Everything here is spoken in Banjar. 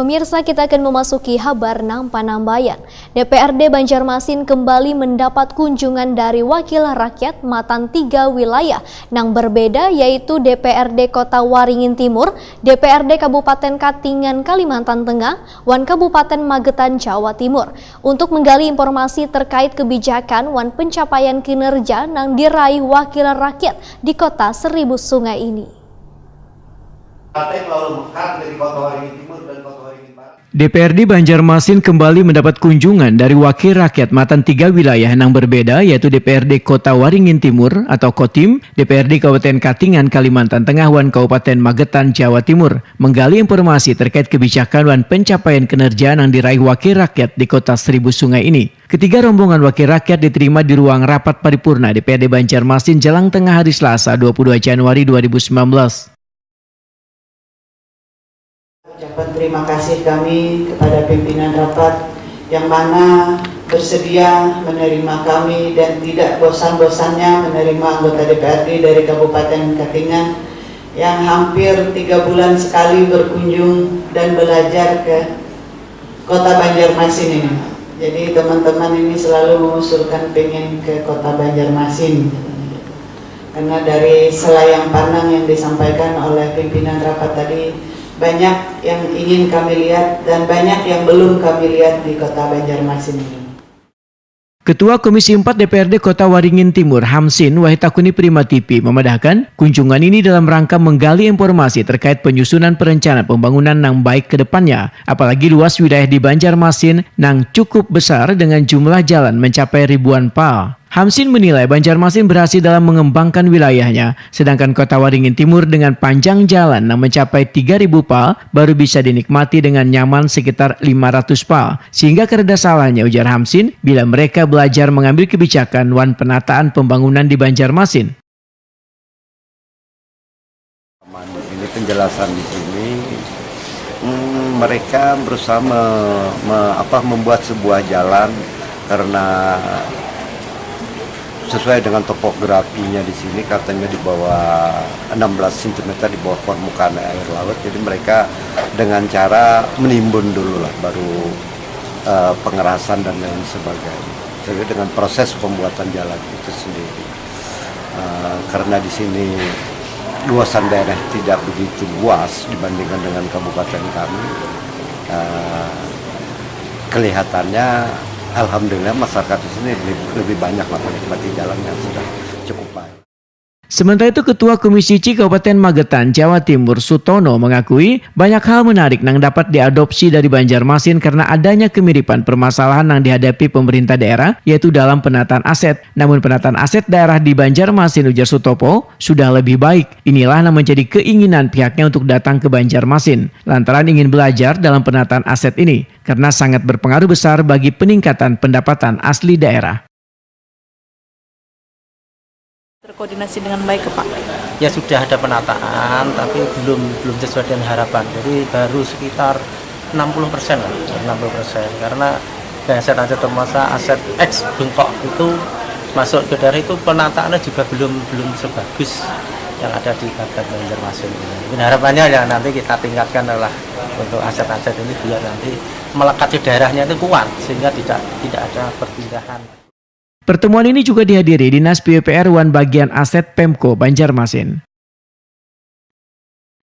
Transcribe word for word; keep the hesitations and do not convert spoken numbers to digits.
Pemirsa, kita akan memasuki habar nang panambayan. D P R D Banjarmasin kembali mendapat kunjungan dari wakil rakyat matan tiga wilayah nang berbeda, yaitu D P R D Kota Waringin Timur, D P R D Kabupaten Katingan Kalimantan Tengah, wan Kabupaten Magetan Jawa Timur, untuk menggali informasi terkait kebijakan wan pencapaian kinerja nang diraih wakil rakyat di Kota Seribu Sungai ini. Partai terlalu mekar dari Kota Waringin Timur dan Kota Waringin Barat. D P R D Banjarmasin kembali mendapat kunjungan dari wakil rakyat matan tiga wilayah nang berbeda, yaitu D P R D Kota Waringin Timur atau Kotim, D P R D Kabupaten Katingan Kalimantan Tengah, wan Kabupaten Magetan Jawa Timur, menggali informasi terkait kebijakan wan pencapaian kinerja nang diraih wakil rakyat di Kota Seribu Sungai ini. Ketiga rombongan wakil rakyat diterima di ruang rapat paripurna D P R D Banjarmasin jelang tengah hari Selasa, dua puluh dua Januari dua ribu sembilan belas. Ucapan terima kasih kami kepada pimpinan rapat yang mana bersedia menerima kami dan tidak bosan-bosannya menerima anggota D P R D dari Kabupaten Katingan yang hampir tiga bulan sekali berkunjung dan belajar ke Kota Banjarmasin ini. Jadi teman-teman ini selalu mengusulkan pengen ke Kota Banjarmasin. Karena dari selayang pandang yang disampaikan oleh pimpinan rapat tadi, banyak yang ingin kami lihat dan banyak yang belum kami lihat di Kota Banjarmasin ini. Ketua Komisi empat D P R D Kota Waringin Timur, Hamsin, Wahitakuni Prima T V, memadahkan, kunjungan ini dalam rangka menggali informasi terkait penyusunan perencanaan pembangunan nang baik ke depannya, apalagi luas wilayah di Banjarmasin nang cukup besar dengan jumlah jalan mencapai ribuan pal. Hamsin menilai Banjarmasin berhasil dalam mengembangkan wilayahnya, sedangkan Kota Waringin Timur dengan panjang jalan nang mencapai tiga ribu pal baru bisa dinikmati dengan nyaman sekitar lima ratus pal, sehingga kareda salahnya, ujar Hamsin, bila mereka belajar mengambil kebijakan wan penataan pembangunan di Banjarmasin. Ini penjelasan di sini, hmm, mereka berusaha me, me, apa, membuat sebuah jalan karena sesuai dengan topografinya di sini, katanya di bawah enam belas sentimeter di bawah permukaan air laut. Jadi mereka dengan cara menimbun dulu lah, baru uh, pengerasan dan lain sebagainya. Jadi dengan proses pembuatan jalan itu sendiri. Uh, karena di sini luasan daerah tidak begitu luas dibandingkan dengan kabupaten kami, uh, kelihatannya alhamdulillah masyarakat di sini lebih, lebih banyak lah menikmati jalan yang sudah cukup baik. Sementara itu, Ketua Komisi C Kabupaten Magetan, Jawa Timur, Sutono, mengakui banyak hal menarik nang dapat diadopsi dari Banjarmasin karena adanya kemiripan permasalahan yang dihadapi pemerintah daerah, yaitu dalam penataan aset. Namun penataan aset daerah di Banjarmasin, ujar Sutopo, sudah lebih baik. Inilah yang menjadi keinginan pihaknya untuk datang ke Banjarmasin, lantaran ingin belajar dalam penataan aset ini, karena sangat berpengaruh besar bagi peningkatan pendapatan asli daerah. Terkoordinasi dengan baik, Pak? Ya, sudah ada penataan, tapi belum belum sesuai dengan harapan. Jadi baru sekitar enam puluh persen lah, enam puluh persen, karena aset-aset termasuk aset ex Bengkok itu masuk ke daerah itu penataannya juga belum belum sebagus yang ada di Kabupaten Banjarmasin ini. Mungkin harapannya ya nanti kita tingkatkan lah untuk aset-aset ini biar nanti melekat di daerahnya itu kuat sehingga tidak tidak ada perpindahan. Pertemuan ini juga dihadiri Dinas P U P R wan Bagian Aset Pemko Banjarmasin.